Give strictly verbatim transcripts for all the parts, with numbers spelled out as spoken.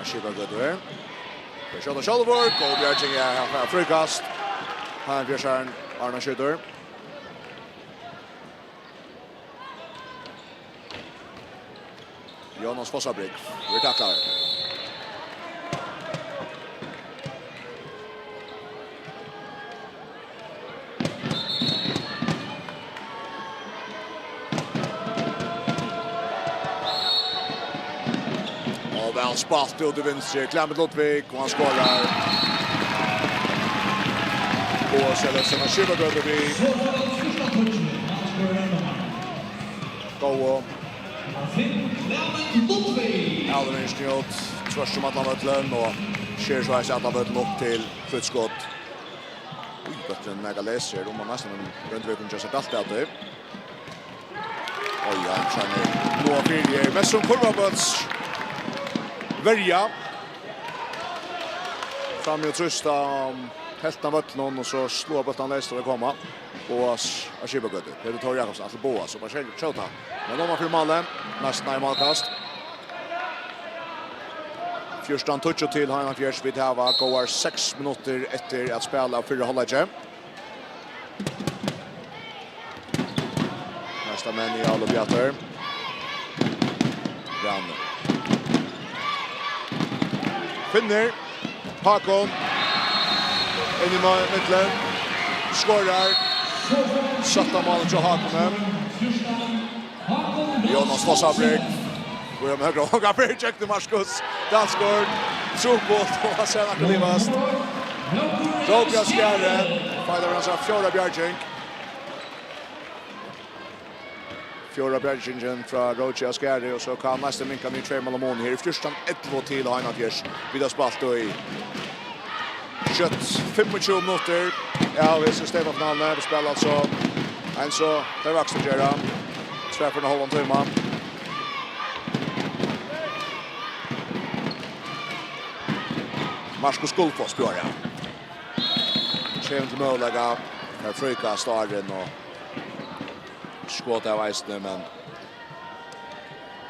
Skipagøtu her. Fer skjóta sjálvur. Góð bjarging, ja, her fær fríkast. Hann fjørsar, Arna skjýtur. Jonas Fossabrygg verður taklaður. Og væl spælt út í vinstru. Clement Ludvig, og hann skorar. Og Celeste Skipagøtu við góða avlevering, skjót tvørtur um allan vøllin og sker so eisini allan vøllin upp til frítt skot. Í bólturin nakað leysur, um hann næstan royndi við at kunna gera sær dælt av tí. Oj, hann kennir nú fyri her, mest sum kurvabólts verja. Frammi og trýsta, um, helvtina av vøllinum, og so sláa bóltin leysur at koma. Boas á Skipagøtu. Petur Thor Jakobsen, Atli Boas, og bara skjóta. Men nú er hann fyri málið. Næstan nær málkast. Fjúrtan tíggju til Heinafjørð. Vit hava góðar seks minuttir eftir at spæla av fyrra hálvleiki. Næsta menn í álopi aftur. Rani. Finnur. Hákon. Inn í ma-, midlin. Skorar. Sætta mál hjá Hákoni. Jonas Fossabrygg. Og um høgra, og hann fer í gjøgnum Markus. Dansgaard. Trupult, og hann sær nakað livast. Rókur av Skarði. Feitar hann seg fjórða bjarging. Fjórða bjargingin frá Róki av Skarði, og so kann næstan minka niður tvey mál á mun. Her er fjúrtan ellivu til Heinafjørð. Vit hava spælt í skjótt fimmogtjúgu minuttir. Ja, vit eru í steypafinaluni. Vit spæla altso eins og tey vaksnu gera. Tvær fyri ein hálvan tíma. Markus Gullfoss bjóðar av. Kemur til møguleika. Fær fríkast áðrenn og skot av eisini, men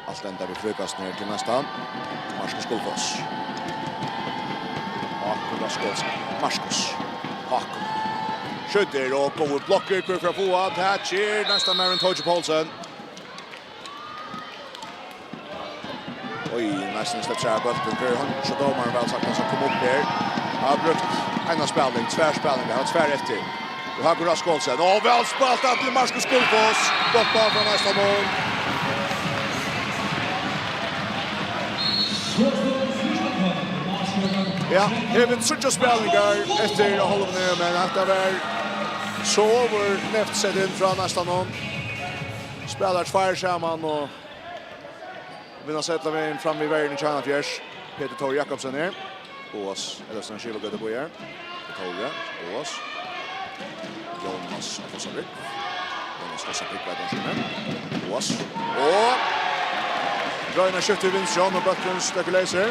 alt endar við fríkast niður til næstan. Markus Gullfoss. Hákon Raskvoldsen. Markus. Hákon. Skjýtur og góður blokkur, hvør fer at fáa. Tað ger næstan maðurin Tóki Poulsen. Oj, næstan sleppt sær bóltin. Fer hann, so dómarin væl sagt, hann skal koma upp her. Hann hevur brúkt eina spæling, tvær spælingar, hann hevur tvær eftir. Og Hákon Raskvoldsen. Og væl spælt av til Markus Gullfoss. Gott ball frá næsta mun. Ja, her eru tríggjar spælingar eftir av hálvuni, men hetta var so ovurnevnt sett inn frá næsta mun. Spæla tveir saman og vinna seg allan vegin fram við verjuni hjá Heinafjørð. Petur Thor Jakobsen her. Boas Ellefsen, Skipagøta, Boas. Petur Thor, Boas. Jonas Fossabrygg. Jonas Fossabrygg, veit hann ikki. Boas. Og roynir at skjóta í vinstru hond, og bólturin støkkur leysur.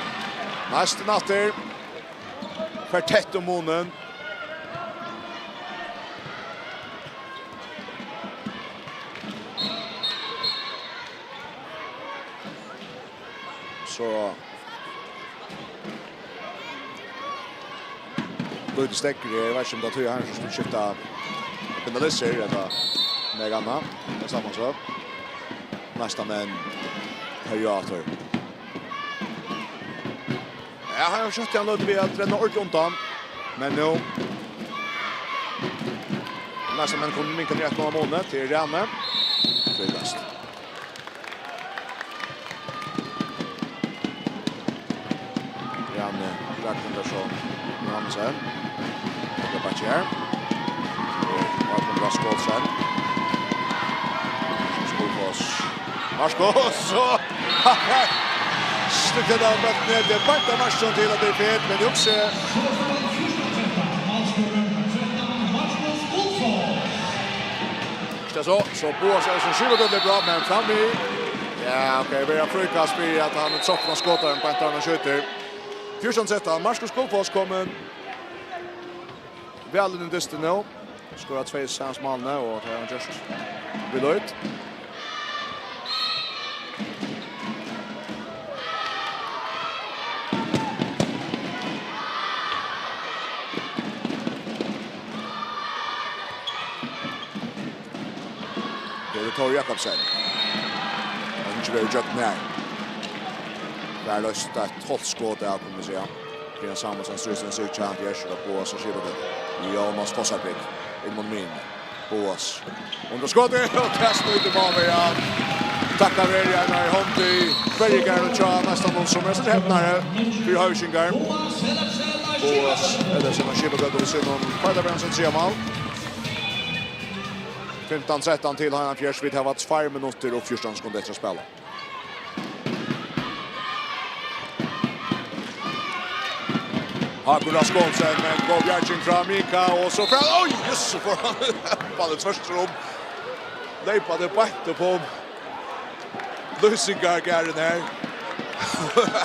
Næstan aftur. Fer tætt um munin. So lítið steðgur her, eg veit ikki, um tað er tí hann skal skifta, binda lissur, ella nakað annað. Tað er sama so. Næsta menn herja aftur. Ja, hann hevur skjótt hann lítið við at renna ordiliga undan. Men nú næsta menn kunnu minka niður eitt mál á munin til Rani. Fríkast. Rani Ragnhildarsson Johansen. Høgra bakki her. Og Martin Rask Olsen. Skúlfoss. Markus, og stykket av bóltin ned. Tað er bara Martin til at tað er feitt, men eg hugsi. Ikki so, so Boas er sum Skipagøta er bra, men fram við. Ja, ok, verður fríkast fyri at hann er troppur av skotarin, beint tá hann skjýtur. Fjúrtan trettan, Markus Gullfoss komin væl inn í dystin nú. Skorar tvey seinastu málini, og tað hevur hann gjørt við lít. Tór Jakobsen. Hann ikki verið gjøgnum her. Fær loyst eitt hálvt skot av, kunnu vit siga. Brian Samuelsen, Strømsveig Sykja, Gjerstad og Boas og Skipagøta. Jonas Fossabygg, inn mot miðjuni. Boas. Undir skotið, og tað snýtur málverjan. Takka veri ein í hond í Bergar og tjá næstan hon sum er so hefnare. Fyri Høvsjingar. Boas, ella sum Skipagøta við sínum. Feitar við hann sum tredje mál. Fimtan trettan til Heiðan Fjørs. Vit hava tveir minuttir og fjúrtan sekund eftir at spæla. Hákun Rask Olsen, men góð bjarging frá Mika, og so frá, oj, jøss, so fór hann, hann er tvørtur um. Leypandi beint upp um lýsingargarðin her.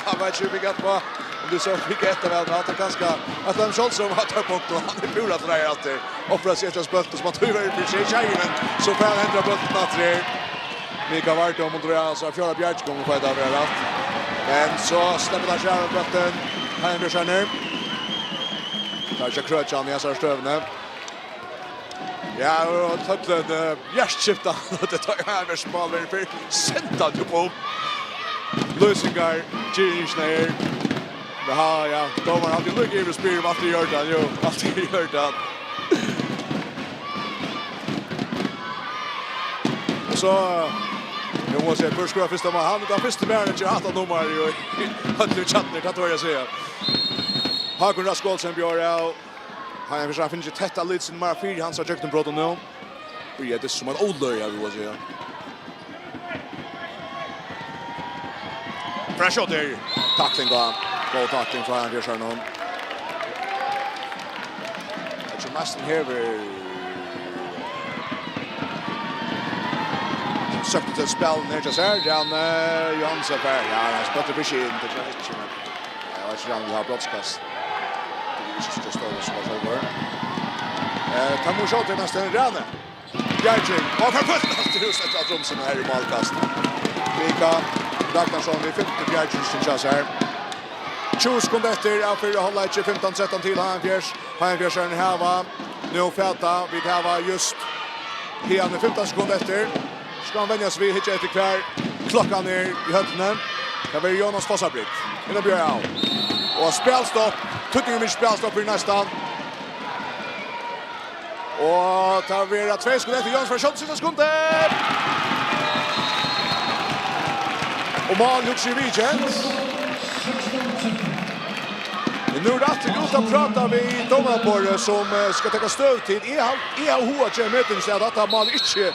Hann veit ikki, hvat hann, um tú so fikk eftir vel, men hann er kanska, at hann sjálv sum har tað punktum, hann er púra til reiðar aftur. Offrar seg eftir spølt, sum hann tíverri fyri seg ikki eigur, men so fær hann hendra bóltin aftur her. Mika Vardø, um hundre, altso, fjórða bjarging, um eg fái tað at vera rætt. Men so sleppur hann seg av bóltin. Heiðin Bjørsheimur. Tað er ikki krøkja hann í hesari støðuni. Ja, og tøllin, eh, hjartskifta. Tað tar eg her, mál verður fyri. Senda hann upp um. Lýsingar, gyrningsneyðir. Jaha, ja, dómarin er altíð líka yvir og spyr um alt er í ordan. Jú, alt er í ordan. Og so, eg má siga, hvør skorar fyrsta mál? Hann er tann fyrsti maðurin, ger hatta nummar, jú, í øllum kjarnir, tað tóri eg siga. Hákun Rask Olsen bjóðar av. Hann hevur fingið tett at líta seg meira fyri hansara gjøgnumbrot nú. Byrjar tað sum ein óløg, eg vil siga. Fyrra skotið. Takling á. Góð takling frá Heiðan Fjørs her nú. Tað er næstan her við søkti til spæl nær til sær. Rani Johansen fær. Ja, hann spøtti fyri seg inn. Tað er ikki, men eg veit ikki, um hann vil hava brotskast. Tað er ikki so stórt sum hann sjálvur. Eh, tað má sjá til næsta Rani. Bjarging. Og hann fær fult aftur hús eftir at Romsen her í málkast. Mika Ragnarsson við fimtu bjarging sum kjøs her. Tjúgu sekund eftir av fyrra hálvleiki, fimtan trettan til Heiðan Fjørs. Heiðan Fjørs er ein hava. Nú fata, vit hava just hiðani fimtan sekund eftir. Skal hann venja seg við, hyggja eftir hvar klokkan er í høllini. Tað verður Jonas Fossabrygg. Inn og bjóða av. Og spælstopp. Týdningur við spælstopp fyri næstan. Og tað verða tvey sekund eftir. Jonas fær skjótt sista sekundið. Og mál, hugsi eg, viðurkent. Men nú er tað aftur út at práta við dómaraborðið, sum, eh, skal taka støðu til. Eg havi, eg havi hug at gera meting, so at hatta mál ikki,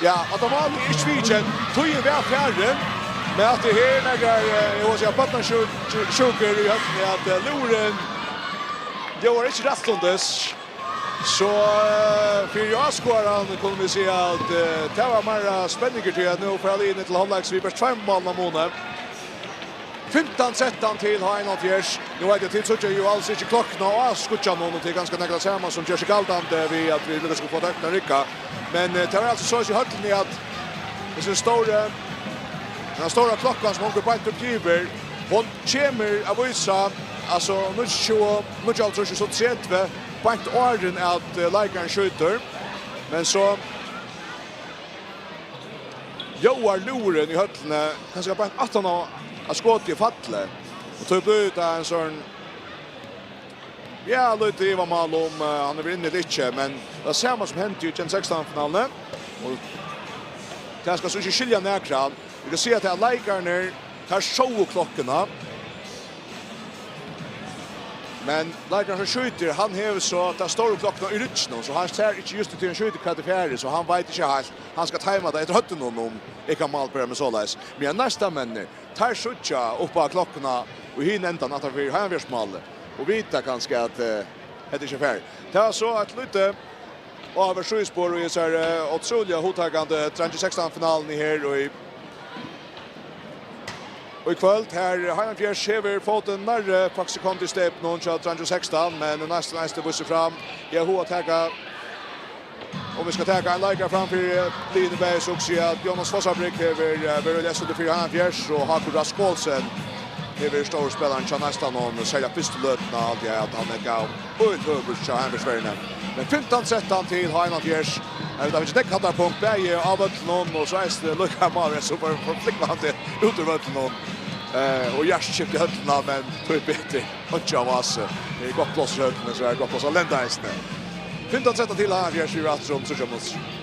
ja, at hatta mál er ikki viðurkent. Tíðin var farin, men at tað her nakrar, eh, eg vil siga, barnasjúk-, sjúkur í høvdinum, at, eh, lúðurin ljóðar ikki rættstundis. So, eh, fyri áskoðaran kunnu vit siga, at, eh, tað var meira spenningur til, at nú fara liðini til hálvleiks við bert tveimum málum av muni. Fimtan trettan til H einogfýrs. Nú veit eg, tit síggja jú als ikki klokkuna á skíggjanum, og tað er kanska nakað sama sum ger seg galdandi við, at vit líka skulu fáa tøknin at rigga. Men, eh, tað var altso soleiðis í høllini, at hesin stóri, henda stóra klokkan, sum hongur beint upp yvir, hon kemur at vísa, altso, níggjuogtjúgu, níggjuoghálvtrýss og so tretivu, beint áðrenn at, eh, leikarin skjýtur. Men so ljóðar lúðurin í høllini, kanska beint aftan á at skotið er fallið. Og tí blívur tað ein sovorðin, ja, lítið ivamál um, eh, hann er inni ella ikki, men tað sama sum hendi í Gen sekstan-finaluni. Og tað skal so ikki skilja nakran. Vit kunnu siga tað, at leikararnir, teir sóu klokkuna. Men leikarin sum skjýtur, hann hevur so ta stóru klokkuna í rygginum, so hann sær ikki júst, tí hann skjýtur, hvat er farið, so hann veit ikki heilt. Hann skal teima tað eftir høvdinum, um eg kann málbera meg soleiðis. Men næsta menn, teir síggja upp á klokkuna í hin endan, aftan fyri Heiðan Fjørs málið, og vita kanska, at, eh, hetta er ikki farið. Tað var so eitt lítið áhugavert síðspor í hesari, eh, ótrúliga hugtakandi Dreingir sekstan-finaluni her í, í kvøld. Her Heiðan Fjørs hevur fótin nærri, faktiskt, komið í steypinum hjá Dreingir sekstan, men næstan, næstan vísir fram. Eg havi hug at taka, um vit skulu taka ein leikara fram fyri, eh, liðini bæði, so hugsi eg at Jonas Fossabrygg hevur, eh, verið lestur fyri Heiðan Fjørs, og Hákun Rask Olsen Hevur verið stór spælarin hjá Neistanum, og serliga fyrstu løtuna haldi eg at hann er gav og ein høgur hjá Hamburgsverjuni. Men fimtan trettan til H einogfýrs. Her er tað ikki dekk hattar punkt, bæði á vøllinum og so eisini líka má vera so for, for flikvandi út úr vøllinum. Eh, og Jast skifti høllina, men tøy betur. Einki av oss. Det er gott pláss í høllini, so er gott pláss at lenda eisini. Fimtan trettan til H einogfýrs, við aftur um tríggjar minuttir.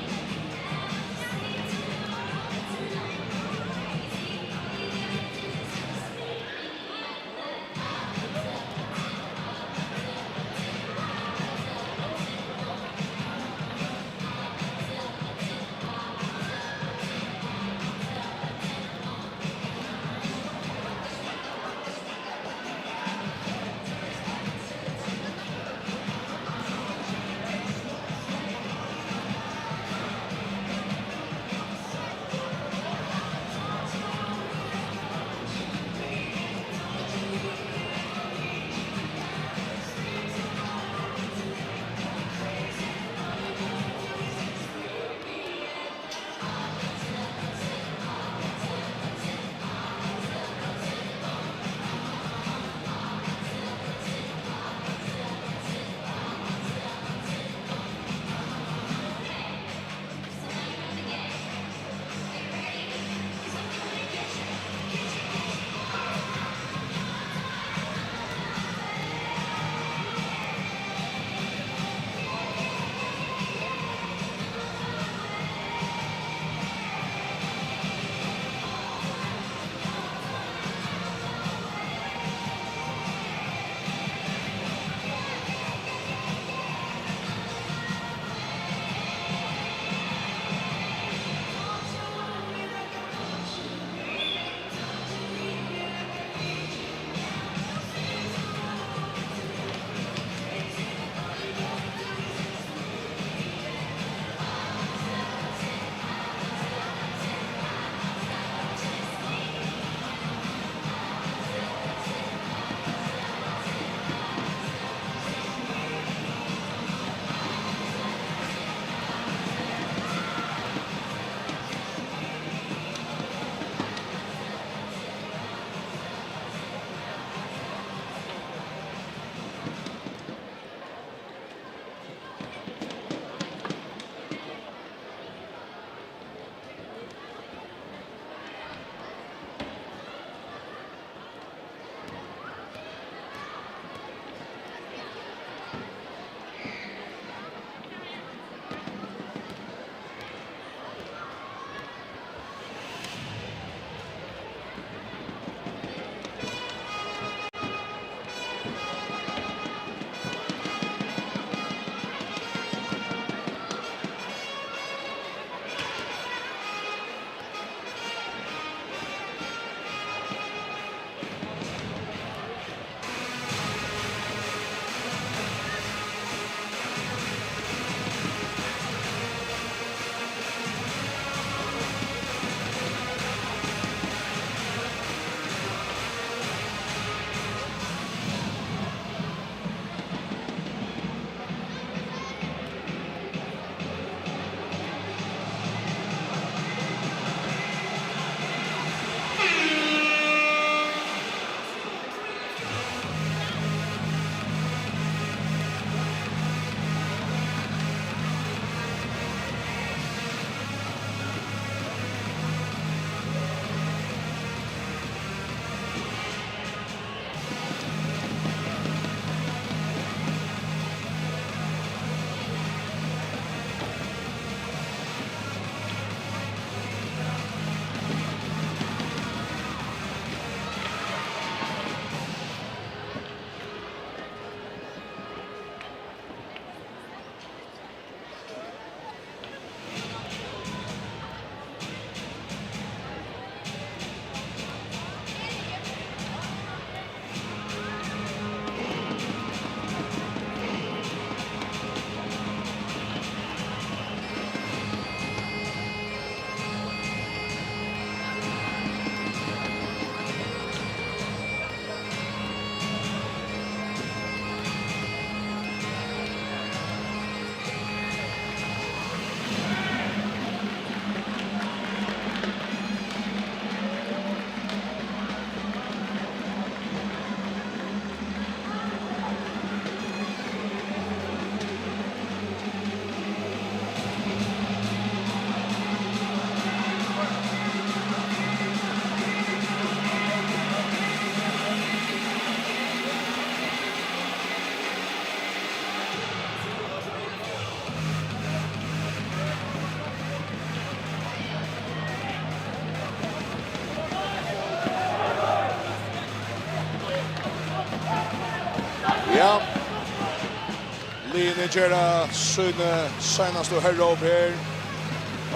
Liðini gera síni seinastu herróp her,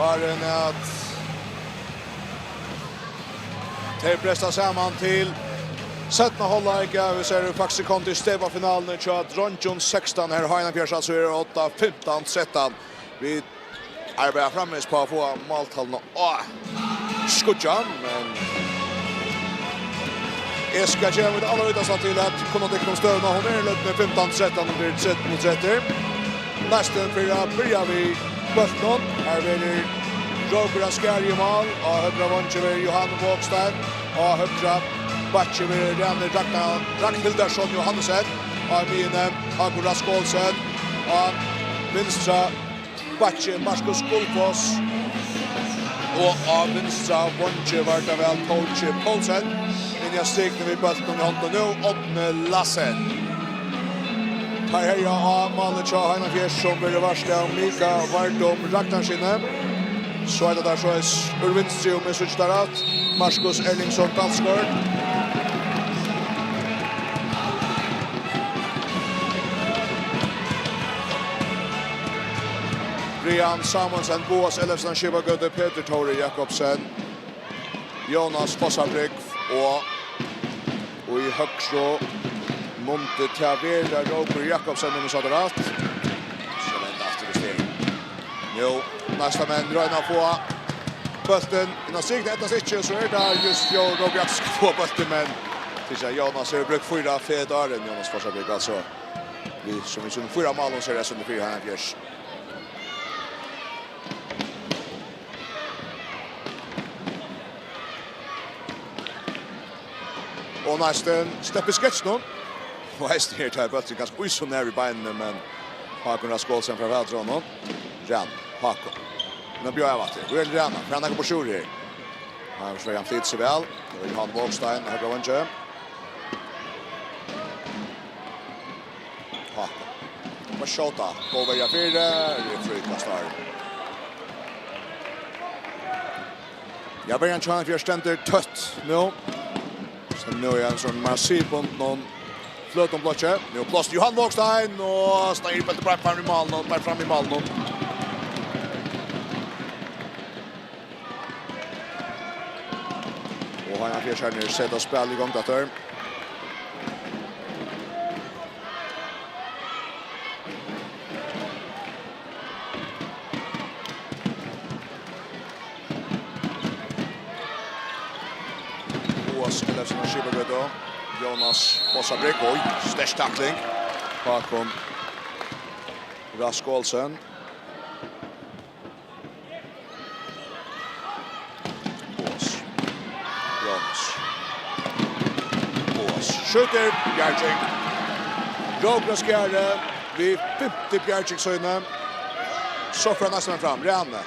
áðrenn at tey bresta saman til seinna hálvleik. Ja, vit eru faktiskt komin til steypafinaluna hjá dreingjum sekstan. Her Heinafjørð, altso, er odda fimtan trettan. Vit arbeiða framvegis uppá at fáa máltaluna á skíggjan, men eg skal gera mítt allarýtasta til at kunna tykkum um støðuna. Hon er í løtuni fimtan trettan, hon er trettan og trettan. Næstin fyri at byrja við bóltinum. Her verður rókur av Skari í mál. Á høgra veingi verður Johan Vågstein. Á høgra bakki verður Rani Ragnar-, Ragnhildarson Johannesen. Á miðjuni Hákun Rask Olsen. Á vinstra bakki Markus Gullfoss. Og á vinstra veingi var tað væl Tóki Poulsen. Inni á strikuni við bóltin í hondini nú, Árni Lassen. Teir herja á málið hjá Heinafjørð, sum verður vart av Mika Vardum Ragnarssyni. So er tað tað soleiðis úr vinstru, um eg síggi tað rætt, Markus Erlingsson Dalsgaard. Brian Samuelsen, Boas Ellefsen, Skipagøta, Petur Tóri Jakobsen, Jonas Fossabrygg og, og í høgru mundi tað vera Rókur Jakobsen, um eg sá tað rætt. So venda aftur í stig. Nú, næsta menn royna at fáa bóltin inn á strikuna, eydnast ikki, so er tað júst Rókur Jakobsen sum fær bóltin, men tað er Jonas hevur brúkt fýra fet áðrenn Jonas Fossabrygg, altso. Vit, sum vit sá, fýra mál, og so er tað sundur fyri Heinafjørð. Og næstin sleppi sketsjnum. Og heist her tar bóltin ganska í so nær við beinini, men Hákun Rask Olsen fær fatur á honum. Ran, Hákun. Nú bjóðar eg aftur. Nú er Rana, for hann er på sjur her. Hann forsvarar, hann flytur seg væl. Nú er Johan Vågstein, høgra veingi. Hákun. Má skjóta. Góð verja fyri. Tað er fríkast har. Ja, verjan hjá Heinafjørð stendur tøtt nú. So nú er hann so massivt bundin fløtum blokki. Nú pláss til Johan Vågstein, og sneiðir bóltin bara fram í mál nú, bara fram í mál nú. Og Heinafjørð seta spælið í gongd aftur. Boas Ellefsen av Skipagøtu. Jonas Fossabrygg. Oj, sterk takling. Hákun Rask Olsen. Boas. Jonas. Boas. Skjýtur. Bjarging. Rókur av Skari við fimtu bjarging síni. So fer hann næstan fram. Rani.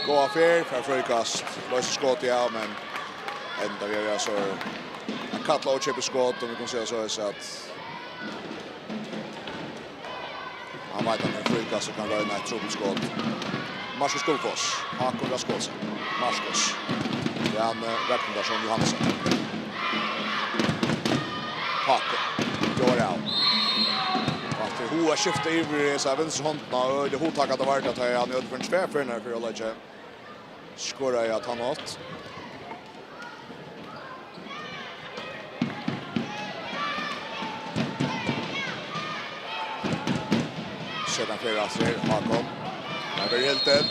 Góða ferð, fær fríkast. Loysir skotið av, men enda við, altso, at kalla ókeypis skot, um vit kunnu siga so, so at Hann veit, hann er fríkast og kann royna eitt trupult skot. Markus Gullfoss, Hákun Rask Olsen. Markus. Jan, eh, Ragnhildarson Johansen. Hákun. Bjóðar av. Og at tað er hug at skifta yvir í hesa vinstru hondina, og øgiliga hugtakandi var tað, at hann gjørdi tað fyri hálvleik. Skoraði á tann hátt. Setan fer aftur, Hákun. Har verður hildin.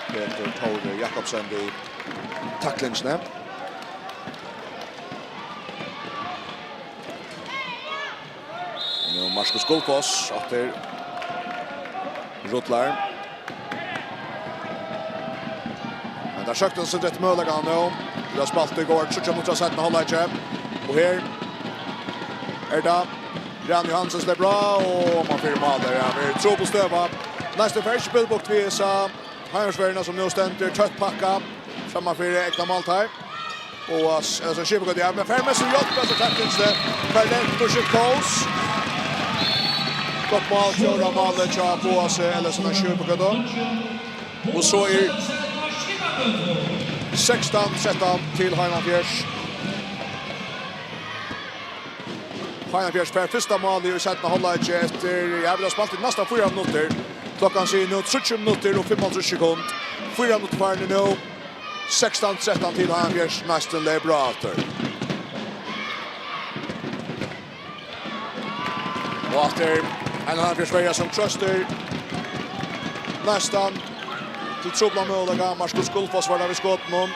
Petur Tóri Jakobsen við taklingina. Nú Markus Gullfoss aftur. Rullar. Men tað søkti so eftir møguleikanum nú. Vit hava spælt í tríggjar minuttir av seinna hálvleiki. Og her er tað Rani Johansen sleppur á, og man fer í mál har, ja. Tað er trupul støða. Næstan fær ikki Bilbugt við hesa Heinafjørðsverjuna sum nú stendur tøtt pakka frammanfyri egna málteig. Boas Ellefsen Skipagøta, ja, men fær við sær hjálp, altso, takk til seg. Fær lent burtur Kous. Gott mál, fjórða málið hjá Boas Ellefsen Skipagøta. Og so er sekstan trettan til Heinafjørð. Heinafjørður fær fyrsta málið í seinna hálvleiki eftir, ja, vit hava spælt í næstan fýra minuttir. Klokkan sigur nú tríggjar minuttir og fimmoghálvtrýss sekund. Fýra minuttir farin nú. Sekstan trettan til Heinafjørður, næstan leypur á aftur. Og aftur ein Heinafjørðsverja sum krossar næstan til truplan møguleika. Markus Gullfoss var har við skotinum.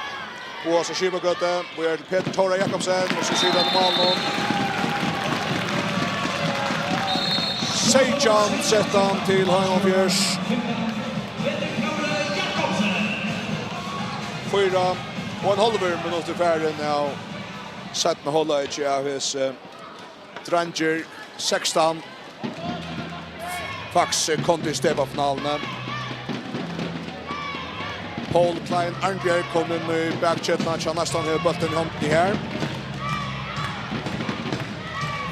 Boas á Skipagøtu, og er til Petur Tóra Jakobsen, og so sigur hann í málinum. Seytjan trettan til Heinafjørð. Fýra og ein hálvur minuttur farin av seinna hálvleiki av hesi, eh, dreingir sekstan. Faxe kom til steypafinaluna. Poul Klein Arnbjørg kom inn í bakketuna, hjá næstan hevur bóltin í hondini her.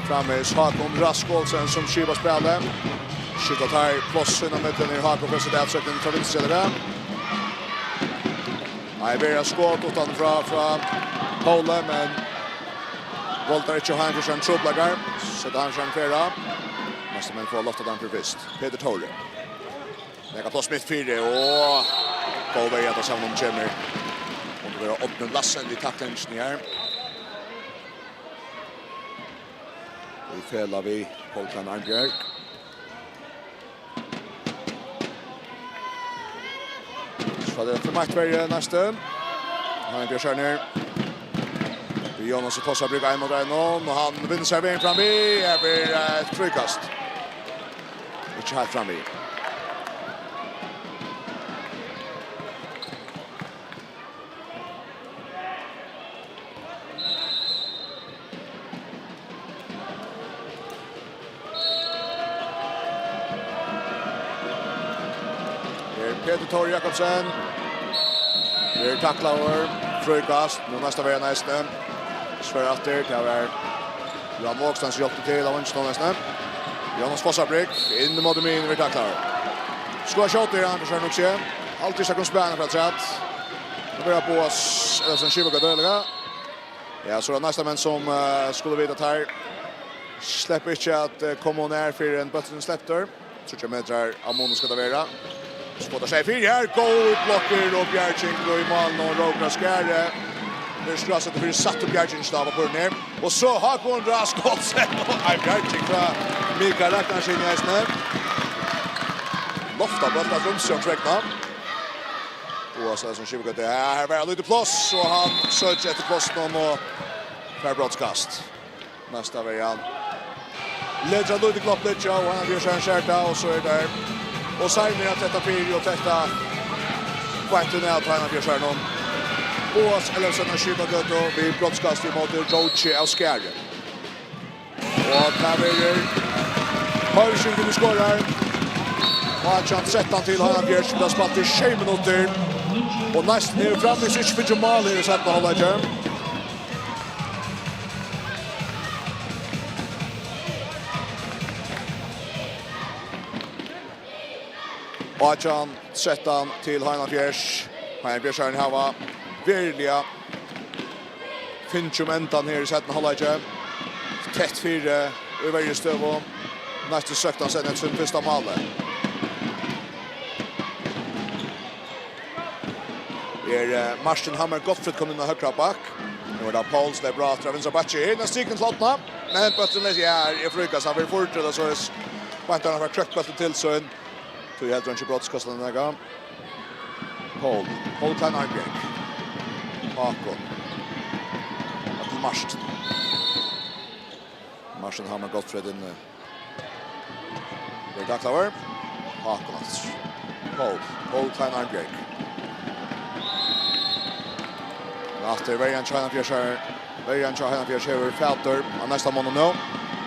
Framvegis Hákon Rask Olsen sum skipar spælið. Skifta teir pláss sín á millum, er Hákon fyrst at atsøkja til vinstru, ella hvat? Nei, verður skot uttan frá, frá Poul, men Voltar ikki Heinafjørð truplar. Seta Heinafjørð fyrra. Næstu menn fáa loft av teimum fyrst. Petur Tóri. Nakað pláss mitt fyri, og góð verja, tá saman kemur. Og nú er Árni Larsen í taklingini her. Og í felag við Poul Klein Arnbjørg. So er tað fyri Mike Verje næstu. Hann er bjørsanir. Við Jonas Fossabrík ein móti einum, og hann vinnur sær vegin fram við. Her verður, eh, eitt fríkast. Ikki heilt fram við. Her er Petur Tór Jakobsen. Her er taklaður. Fríkast. Nú næsta vegin eisini. Sverre aftur. Tað var Johan Vågstein sum hjálpti til. Hann var ikki nóg næstan. Jonas Fossabrík. Inn móti miðjuni, verður taklaður. Skula skjóta her, Anders Arnokse. Altíð skal kunna spæla frá træt. Nú verður Boas Ellersen skipað døðiliga. Ja, so er tað næsta menn sum, eh, skulu vita at teir sleppa ikki at, eh, koma nær fyrr enn bólturin er sleptur. Tríggjar metrar av muni skal tað vera. Spotar seg fyri her, góð útblokking og bjarging í málinum, og Rókur av Skarði verður skrásettur fyri, satt upp bjargingina á pappírið her. Og so Hákon Rask Olsen, og ein bjarging frá Mikael Ragnarsson eisini. Lofta bóltin av Tromsø vegna. Og so er tað sum skipar gott. Ja, her var eitt lítið pláss, og hann søkir eftir plássinum og fær brotskast. Næsta verjan. Letur eitt lítið glopp liggja, og hann bjørgar sær tað, og so er tað. Og Seinir at tetta fyri, og tetta beint inn at hann bjørgar sær nú. Boas Ellersen av Skipagøtu við brotskast ímóti Róki av Skarði. Og tað verður Høvsjingur, sum skorar. Átjan trettan til Heinafjørð, sum hava spælt í sjey minuttir. Og næstan hevur framvegis ikki fingið mál her í seinna hálvleiki. Átjan trettan til Heinafjørð. Heinafjørðararnir hava veruliga fingið um endan her í seinna hálvleiki. Tætt fyri í verjustøðu. Næstan søkt hann seg nett sín fyrsta mál. Er, eh, Martin Hammer Gottfried komin inn á høgra bakk. Nú er tað Poul, sum er bra aftur á vinstra bakki. Inn á strikuna til hornið. Men bólturin er, ja, er fríkast. Hann verður furtur, og so er s-, væntar hann fær krøkt bóltin til sín. Tí heldur hann ikki brotskast ella nakað. Poul. Poul Klein Arnbjørg. Hákon. Og til Martin. Martin Hammer Gottfried inn, eh, verður taklaður. Hákon aftur. Poul. Poul Klein Arnbjørg. Men aftur verjan hjá Heinafjørð her. Verjan hjá Heinafjørð hevur fatur á næsta mann nú.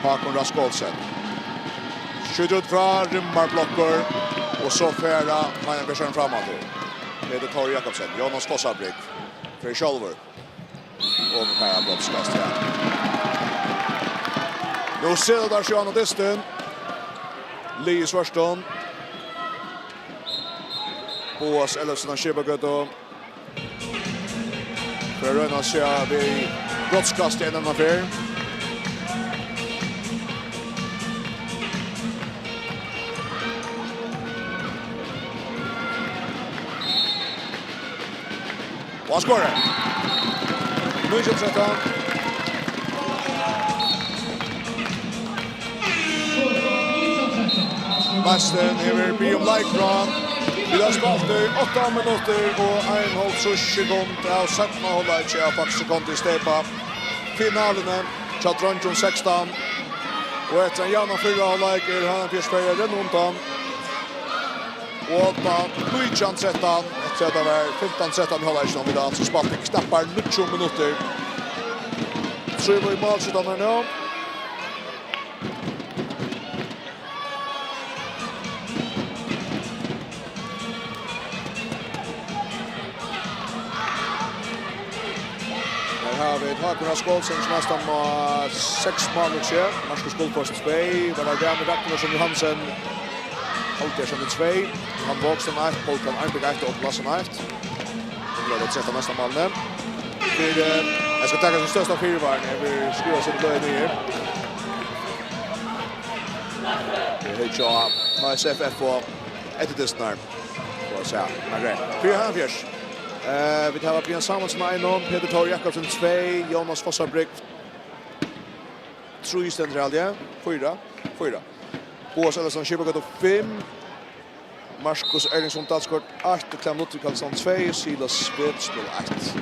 Hákon Rask Olsen. Skjýtur út frá, rimmar blokkur. Og so fer Heinafjørð fram aftur. Petur Tór Jakobsen. Jonas Fossabrík. Fer sjálvur. Og her er brotskast, ja. Nú seta teir seg á dystin. Lið í svørtum. Boas Ellersen av Skipagøtu. Fer at royna at síggja við brotskast enn eina ferð. Og hann skorar. Nítjan trettan. Næstin hevur biðið um leikráð. Vit hava spælt í átta minuttir og einoghálvtrýss sekund av seinna hálvleiki av Faxe Kondi Steba. Finaluni hjá dreingjum sekstan. Og eftir ein javnan fyrra hálvleik er Heinolfsfjarðar renna undan. Og tá nítjan trettan, eftir at tað var fimtan trettan í hálvleikinum, vit hava altso spælt í knappar níggju minuttir. Trýva í málskjúttan her nú. Her hava vit Hákon Rask Olsen, sum næstan má seks mál og sjey. Markus Gullfoss tvey, var tað Rami Ragnarsson Johansen. Halldórsson tvey, Johan Vågstrand eitt, Poul Klan Arnberg eitt og Lassen eitt. Nú er tað trettan næsta málið. Fyri, eh, eg skal taka sum størsta fyrivarni, eg vil skriva seg til døgnet her. Tað er H A, H S F F og Etter dystin her. Skal vi se. Men greit. Fýra og hálvfjerðs. Eh, vit hava Brian Samuelsen ein, Petur Thor Jakobsen tvey, Jonas Fossabrygg trý, stendur her, ja. Fýra. Fýra. Boas Ellefsen Skipagøta fimm. Markus Erlingsson Dalsgaard eitt og Clem Ludvig Karlsson tvey, Silas Svetsdal eitt.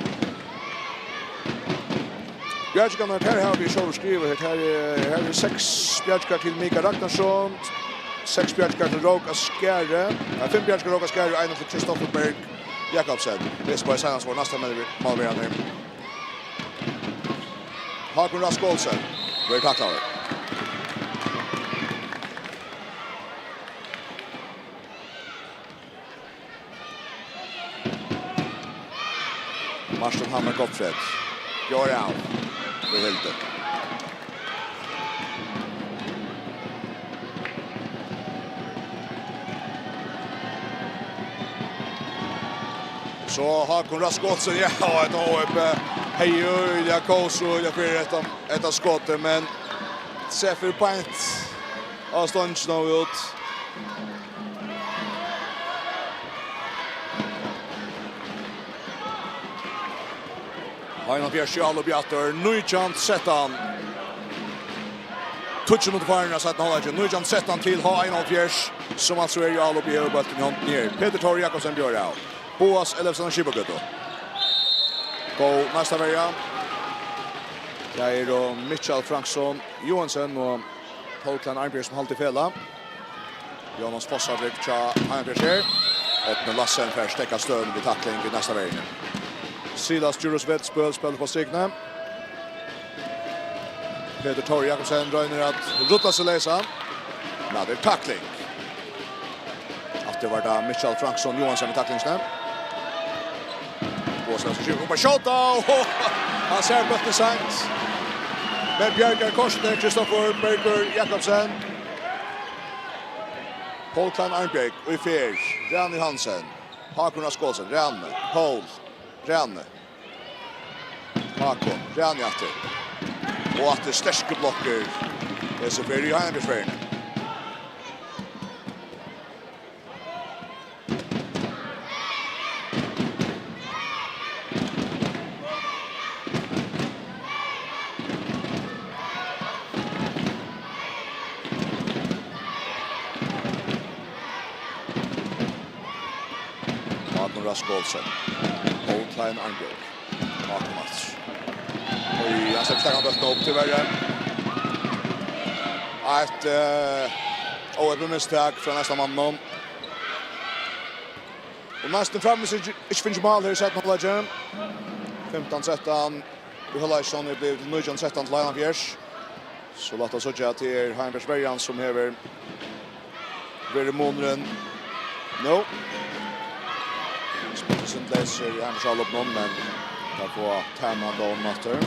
Bjargingarnar, her hava vit sjálvir skrivað, her, her er, her er seks bjargingar til Mika Ragnarsson, seks bjargingar til Rók á Skarði, nei, fimm bjargingar Rók á Skarði og eina til Kristoffer Berg Jakobsen. Vit spæla seinast vár næsta mál-, málverjandi. Hákon Rask Olsen verður taklaður. Martin Hammer Gottfried. Bjóðar av. Við Hildu. So Hákon Rask Olsen, ja, og eitt óhepp. Hevði øgiliga kós, øgiliga fyri hetta, hetta skotið, men trefur beint á stongina og út. H einogfýrs í álop aftur, nítjan trettan. Tíggju minuttir farin av seinna hálvleiki, nítjan trettan til H einogfýrs, sum altso er í álop, hevur bóltin í hondini her. Petur Thor Jakobsen bjóðar av. Boas Ellefsen Skipagøta. Góð næsta verja. Tað eru Mikkjal Franksson Johansen og Poul Klein Arnbjørg sum halda í felag. Jonas Fossabrygg hjá Arnbjørg her. Árni Lassen fær steðgað støðuna við takling í næsta verjuni. Silas Djurhuus Vetsbøl spælir upp á strikuna. Petur Thor Jakobsen roynir at rulla seg leysan. Men tað er takling. Aftur var tað Mikkjal Franksson Johansen við taklingina. Og so skal upp og skjóta, og hann sær bóltin seint. Men bjargar kortini Kristoffer Bergur Jakobsen. Poul Klein Arnbjørg í ferð. Rani Hansen. Hákon Rask Olsen. Rani. Poul. Rani. Hákon. Rani aftur. Og aftur sterkar blokkur. Hesa ferð í Heinolfsfjarðar. Hákon Rask Olsen. Poul Klein Arnbjørg. Hákon aftur. Oj, hann sleppur sterkan bóltin upp, tíverri. Eitt, eh, óheppið mistak frá næsta manninum. Og næstan framvegis ikki, ikki fingið mál her í seinna hálvleiki. Fimtan trettan í hálvleikinum, er blivið til nítjan trettan til H einogfýrs. So læt okkum síggja at tað er H einogfýrs-verjan sum hevur verið munurin nú. Spælt seg leysur í H einogfýrs-álopinum, men teir fáa tað man dómin aftur.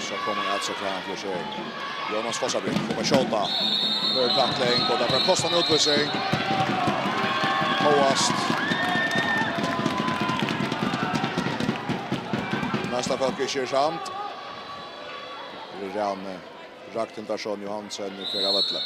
So kemur hann at seg fram fyri seg. Jonas Fossabrygg, upp at skjóta. Hørð takling, og tað fer at kosta eina útvísing. Hóast næsta fólk ikki er samt. Rani Ragnhildarson Johansen fer av vølli.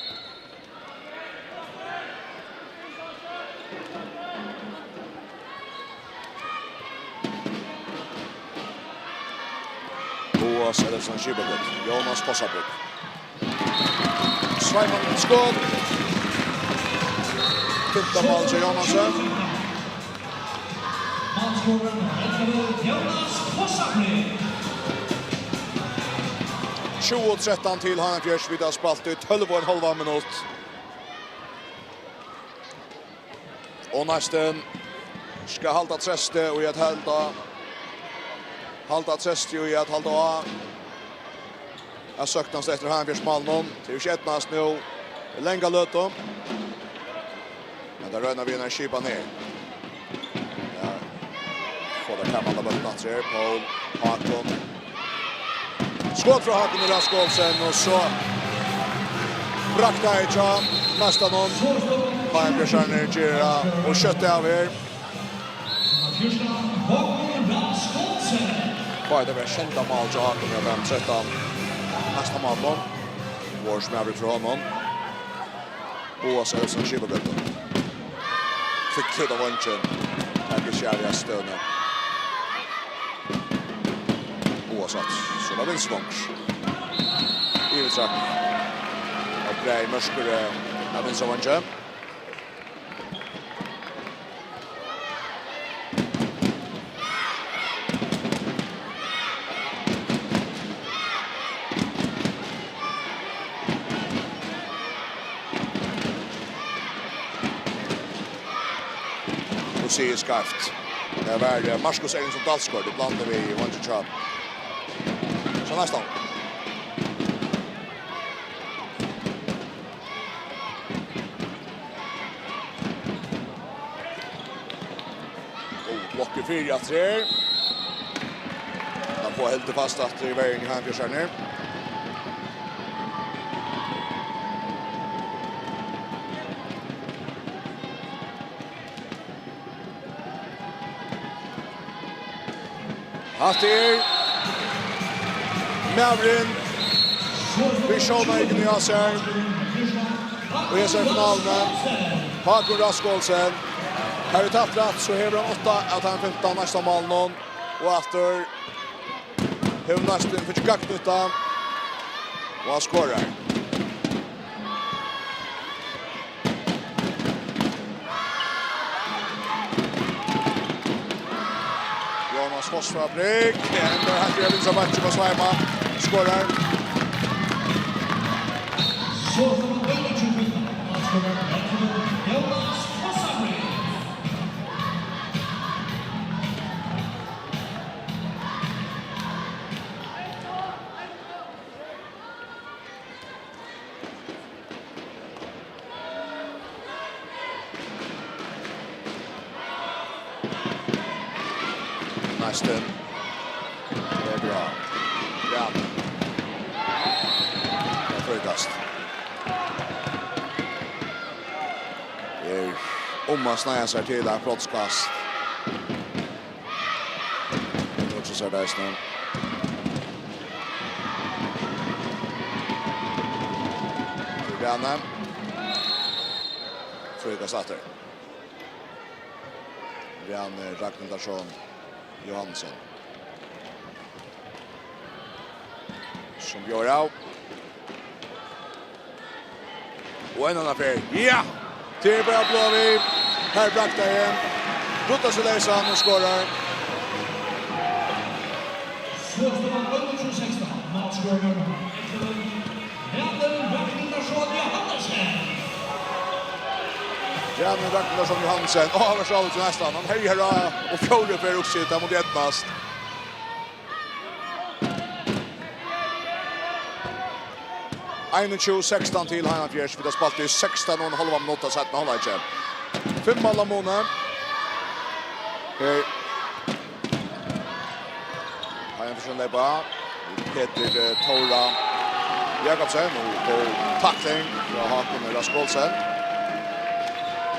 Boas Ellefsen, Skipagøta. Jónas Fossabrúgv. Sveimar við skot. Fimta mál hjá Jónasi. Tjúgu trettan til Hafnarfjarðar, vit hava spælt í tólv og ein hálvan minutt. Og næstin skal halda treysti og at halda, halda treysti og at halda á. At søknast eftir Hafnarfjarðarmálunum. Tað er ikki eydnast nú í langa løtu. Men tað royna vit eina skipan her. Ja. Fáa teir kamarana bóltin aftur her. Pól Hákon. Skot frá Hákon Rask Olsen, og so braktaði hjá næstan hon. Hafnarfjarðararnir gera og skjóta av her. Fáa tey bara sjeynda mál hjá Hákon, ja, tað er trettan. Næsta mál nú. Vor sum er frá honum. Boas Ellefsen, Skipagøta. Fekk út av vongin. Her blir skjærið av støvni. Boas aftur. So er tað vinstri vong. Yvirtrekk. Og Bragi Mørkur, eh, av vinstri vongin. Og sigur skeivt. Tað var, eh, Markus Erlingsson Dalsgaard, í bland við Juan Chichap. So næstan. Og blokkur fyri aftur her. Hann fær heldur fast aftur í verjing her, Bjørsarnir. Hatta er maðurin við sjónarhornini á sær í hesari finaluni. Hákon Rask Olsen. Har er tapt rætt, so hevur hann átta av teimum fimtan næsta málunum. Og aftur hevur næstan fingið gagnýtt av. Og hann skorar. Jónas Fossfabrikk. Hann er heilt í vinstra bakki á Sveima. Skorar. So er tað Jónas Fossfabrikk. Næstin. Tað er bra. Ja. Tað er fríkast. Er um at sneiða sær til eitt brotskast. Nú hugsa sær tað eisini. Rani. Fríkast aftur. Rani Ragnhildarson Johansen. Sum bjóðar av. Og enn eina ferð. Ja! Tað er bara at blíva við. Her braktaði hann. Rudda seg leysan og skorar. So er staðan ellivu sekstan. Málskorar. Rani Ragnhildarson Johansen. Rani Ragnhildarson Johansen. Áh, hann var sjálvur til næstan. Hann herjar á og fjórðu ferð uppsit. Tað mátti eydnast. Einogtjúgu sekstan til Hafnarfjarðar. Vit hava spælt í sekstan og ein hálvan minutt av seinna hálvleiki. Fimm mála muni. Her. Hafnarfjarðar leypa. Petur, eh, Tóra Jakobsen og góð takling frá Hákon Rask Olsen.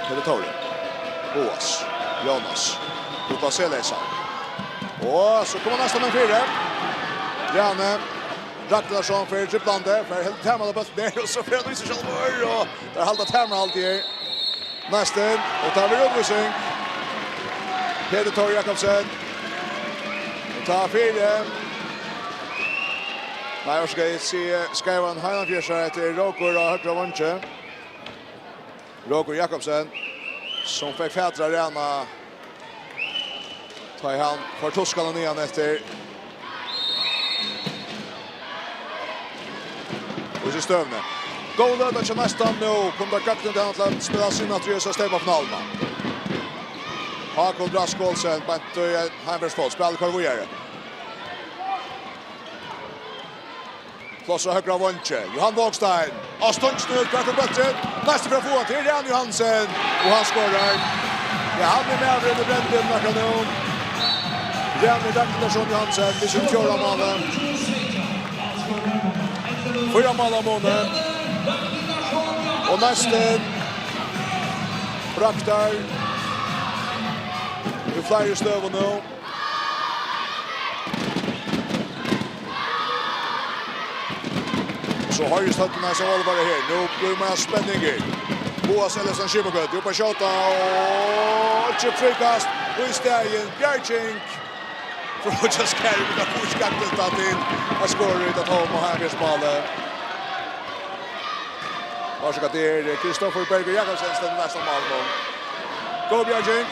Petur Tóri. Boas. Jónas. Út á Seleysa. Og so kemur næstan ein fyri. Rani Ragnhildarson fer driblandi, fer heldur tað við bóltin har, og so fer hann í seg sjálvur, og teir halda tað við her. Næstin, og tað verður útvísing. Petur Tór Jakobsen. Og tað er fyri. Nei, orsaka, eg sigi skeivan Heiðanfjørðar, hetta er Rókur á høgra vangi. Rókur Jakobsen, sum fekk fatur á Rana, tá ið hann fór tuskan niðan eftir. Og so støvni. Góð løta hjá Neistan nú. Kom tað gøgn til hann til at spæla seg inn aftur í hesa steypafinaluna. Hákon Rask Olsen, beint í ein Heiðanfjørðsfót. Spælir hvar víðari. Pláss á høgra vangi. Johan Vågstein. Á stongina út, hvar kom bólturin? Næstur fyri at fáa hann til Rani Johansen. Og hann skorar. Ja, hann er maðurin í brennideplinum akkurát nú. Rani Ragnarsson Johansen við sínum fjórða máli. Fýra mála muni. Og Neistin braktar í fleiri støðum nú. So hoyrist høvdið seg álvara her. Nú blívur meira spenningur. Boas Ellefsen Skipagøtu upp at skjóta og ikki fríkast. Og í staðin bjarging. Froðgjóns Kær við at fáa skaktiltak til at skora út av tóma Heiðanfjørðsmálið. Orsaka, tað er Kristoffer Bergur Jakobsen, stendur næstan mál nú. Góð bjarging.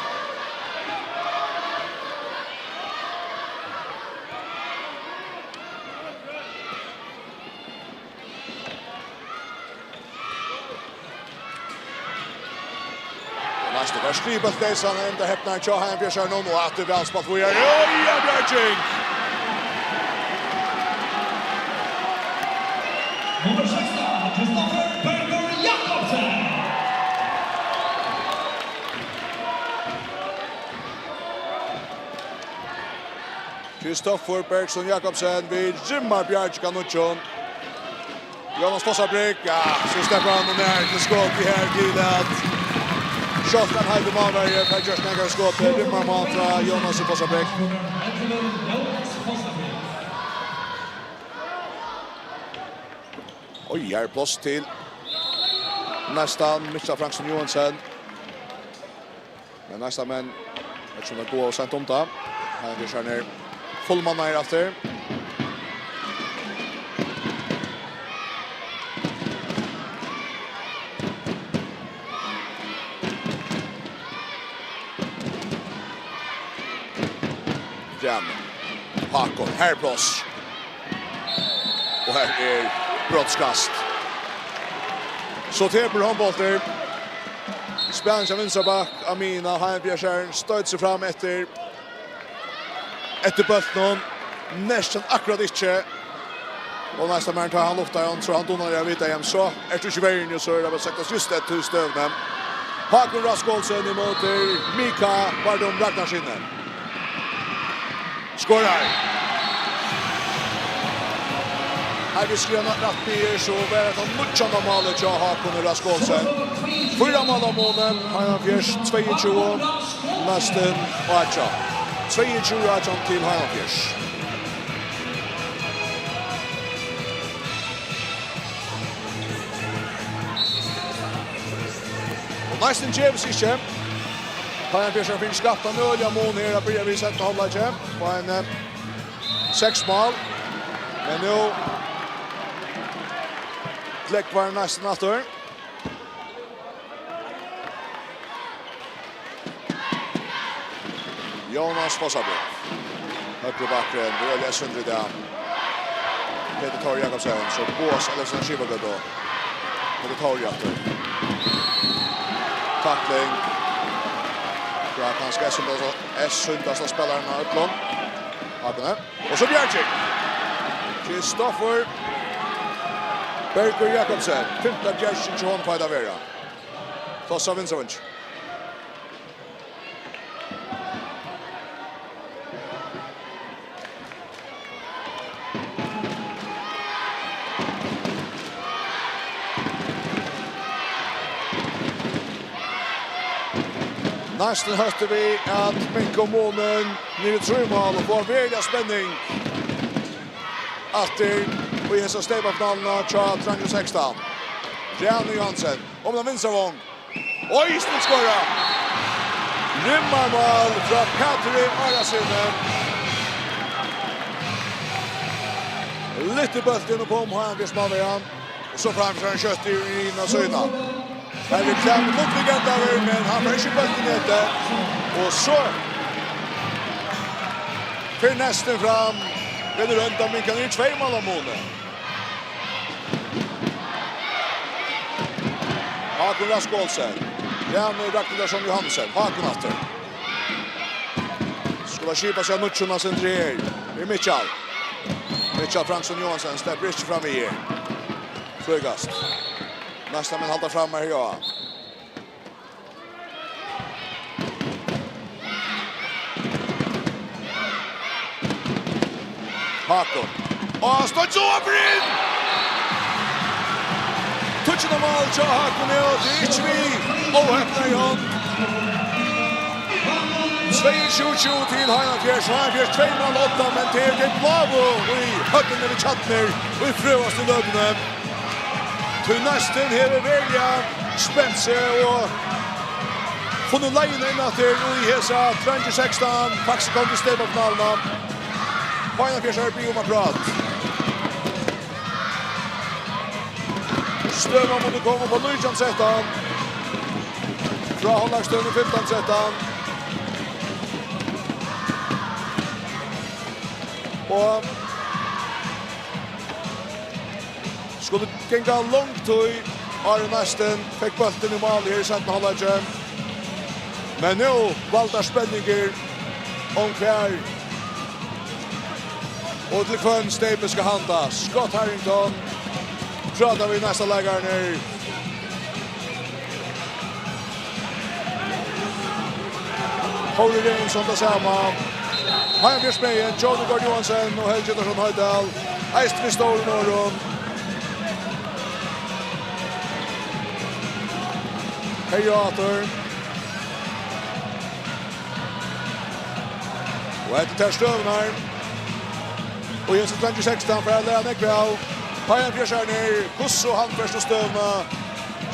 Næstu fær skribelt Deisan, enda hepnar hjá Heiðanfjørðar nú, og aftur væl spælt víðari. Oj, ja, bjarging! Nummer sekstan, Kristoffer Bergur Jakobsen. Kristoffer Bergson Jakobsen við rimmarbjarging av nýggjum. Jónas Fossabrekk, ja, so sleppur hann nær til skot í her til at Skjoltan heitur málverji, fær gjørt nakað skot, rimmar mál frá Jónas Fossabrekk. Oj, her er pláss til næstan Mikkel Franksson Johansen. Men næsta menn, veit ikki um tað er gott ov seint um tað. Her er Bjørn fullmannaður aftur. Rani. Hákon, her er pláss. Og her er brotskast. So tepur hondbóltur. Spælir seg vinstra bakk, Amina Heimbjerg stoytir seg fram eftir, eftir bóltinum. Næstan akkurát ikki. Og næsta mann tar hann lufta, hann, so hann dugnar at vita, jamen, so ert tú ikki í verðini, so er tað væl sagt, at just tað tú støvna. Hákon Rask Olsen ímóti Mika Bardum Ragnarssyni. Skorar. Her við skrivna rætt byrjar, so var hetta nýggjanda málið hjá Hákoni Rask Olsen. Fýra mála munin, Heiðanfjørður tveyogtjúgu, Neistin átjan. Tveyogtjúgu átjan til Heiðanfjørðar. Og Neistin gevur seg ikki. Heiðanfjørður fær skapt ein øgiligan mun her at byrja við seinna hálvleiki. Á ein, eh, seks mál. Men nú glógvar Neistin aftur. Jónas Fossabjørn. Høgri bakgrunn, Røli er sundur í dag. Petur Thor Jakobsen, so Boas Ellefsen Skipagøtu. Petur Thor aftur. Takling. Ja, kanska er sundast, er sundast av spælarunum av øllum. Akkurát. Og so bjarging. Kristoffer Bergur Jakobsen. Fimta bjarging hjá honum fær tað vera. Tossa vinstra vang. Neistin hóttir við at minka munin niður í trý mál og fáa veruliga spenning aftur í hesa steypafinaluna hjá dreingjum sekstan. Rani Johansen, um tann vinstra vang. Og eisini skora! Rimmarmál frá Pæturi Árasyni. Lyftir bóltin upp um Heiðan Bjørs Málveian. Og so framførir hann skjótt í hina síðuna. Her er Klemens Ludvig endaður, men hann fær ikki bóltin í netið. Og so fer næstin fram. Rennur undan, minkar niður í tvey mála muni. Hákun Rask Olsen. Rani Ragnhildarson Johansen. Hákun aftur. Skulu skipa seg av nýggjum, Sindri her. Við Mikkjal. Mikkjal Franksson Johansen sleppur ikki fram við her. Fríkast. Næsta menn halda fram her, ja. Hákun. Og hann stóð so upp inn! Tíggjunda mál hjá Hákuni, og tað er ikki við óhepnari hond. Tveyogtjúgu tjúgu til Heiðan Fjørs, Heiðan Fjørs tvey null átta, men tað eru tey bláu í høllini við kjarnir í frøastu løtuni. Tí næstin hevur veruliga spent seg og funnið leiðina inn aftur í hesa dreingir sekstan, faktiskt kom til steypafinaluna. Heiðan Fjørs er biðin um at prata. Støðan mundi koma upp á nítjan trettan. Frá hálvleiksstøðuni fimtan trettan. Og skuldi ganga long tíð, áðrenn næstin fekk bóltin í mál her í seinna hálvleiki. Men nú valda spenningur um hvar og til hvønn steypið skal handast. Scott Harrington prátar við næsta leikaran her. Tóri Regensson tað sama. Heiðan Fjørs megin, Johnny Gord Johansen og Helgi Gunnarsson Hoydal. Eisini við stórum orðum. Her er aftur. Og hetta er tær støðurnar. Og Jens Strange sekstan fær at læra nógv av. Heiðan Fjørsarnir, hvussu hann fer til støðuna.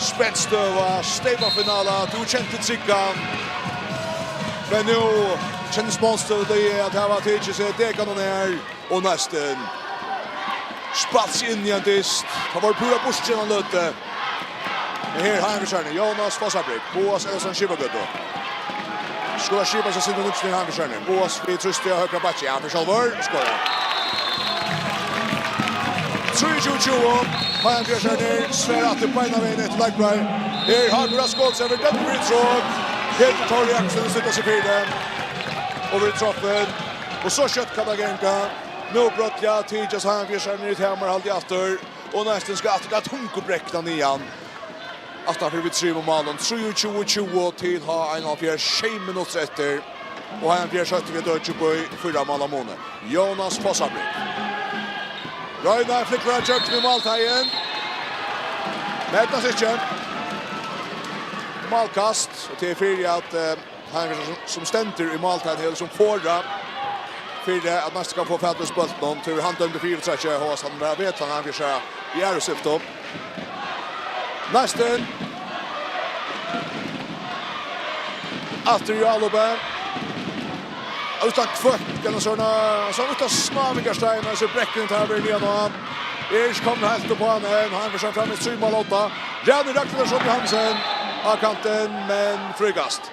Spent støða, steypafinala, tú kenti tryggan. Men nú kennist mótstøðuliðið at hava tikið seg dekan og nær. Og næstin spælt seg inn í ein dyst. Tað var púra burtur í eina løtu. Men her er Heiðan Fjørsarnir, Jónas Fossabrygg, Boas Ellerson Skipagøtu. Skulu skipa seg sindur nýggj til Heiðan Fjørsarnir. Boas við trýsti á høgra bakki. Ja, hann fer sjálvur. Skorar. Trýogtjúgu tjúgu. Heiðan Fjørsarnir svara aftur beinanvegin eftir leikbrot. Her er Hákun Rask Olsen við dømt fyri trok. Petur Tór Jakobsen stuttar seg fyri. Og verður troppin. Og so skjótt kann tað ganga. Nú brádliga tykjast Heiðan Fjørsarnir í tað, men halda aftur. Og næstin skal aftur ganga tungubrekkan niðan. Aftan fyri við trimum málum, trýogtjúgu tjúgu til H einoghálvfjerðs, sjey minuttir eftir. Og Heiðan Fjørs høvdu við at økja upp í fýra mála muni. Jónas Fossabrygg. Roynar flúgvar gjøgnum málteigin. Møtast ikki. Málkast, og til fyri at, eh, Hann sum, sum stendur í málteigin hevur sum forða fyri at næstan skal fáa fatur í bóltin, tí hann dømdi fyritrekið, hóast hann var á veg, hann fyri seg í aðru skiftu. Næstin. Aftur í álopið. Uttan kvøkk, ella sovorðnar, sovorðnar smáar vingarsteinar, so brekkur hann har við niðan á. Er ikki komin heilt upp á hann enn, hann fyri seg fram í trý mál átta. Rani Ragnhildarson Johansen á kantin, men fríkast.